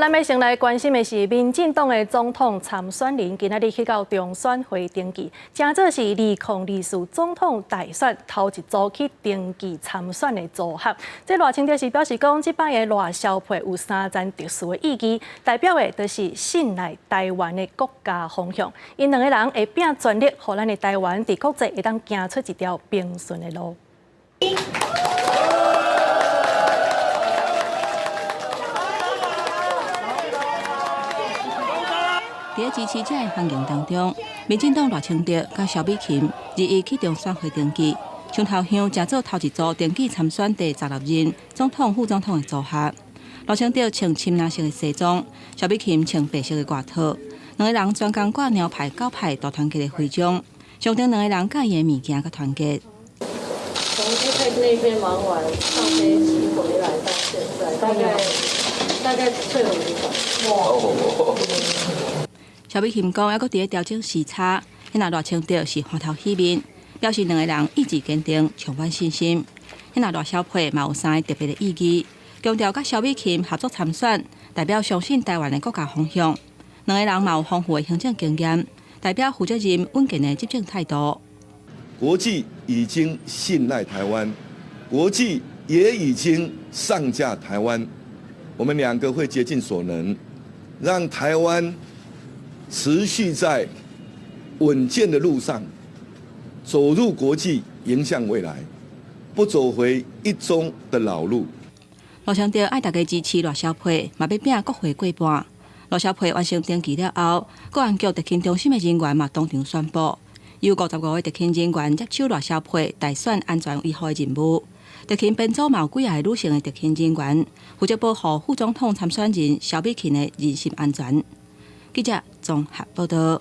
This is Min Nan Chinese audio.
咱欲先來關心的是，民進黨的總統參選人今仔日去到中選會登記，成做是2024總統大選頭一組去登記參選的組合。這賴清德是表示講，這擺的賴蕭配有三層特殊的意義，代表的就是信賴台灣的國家方向。𪜶兩個人會拚全力，予咱的台灣佇國際會當行出一條平順的路。佇支持者的歡迎當中，民進黨賴清德佮蕭美琴日日去中選會登記，上頭香成做頭一組登記參選第16任總統、副總統的組合。賴清德穿深藍色的西裝，蕭美琴穿白色的外套，兩個人專工掛貓牌、狗牌大團結的徽章，象徵兩個人佮意的物件佮團結。從 APEC 那邊忙完，上飛機回來到現在，大概睡了5個小時。哇！蕭美琴講，猶閣佇咧調整時差，彼若賴清德是歡頭喜面，表示兩個人意志堅定，充滿信心。彼若賴蕭配嘛有三个特別的意義，強調佮蕭美琴合作參選，代表相信台灣的國家方向。兩個人嘛有豐富的行政經驗，代表負責任、穩健的執政態度。國際已經信賴台灣，國際也已經上架台灣，我們兩個會竭盡所能，讓台灣持續在穩健的路上走入國際，迎向未來，不走回一中的老路。賴清德愛大家支持賴蕭配，嘛欲拚國會過半。賴蕭配完成登記了後，國安局特勤中心的人員嘛當場宣布，有55個特勤人員接手賴蕭配大選安全維護的任務。特勤編組嘛有幾个女性的特勤人員，負責保護副總統參選人蕭美琴的人身安全。記者綜合報道。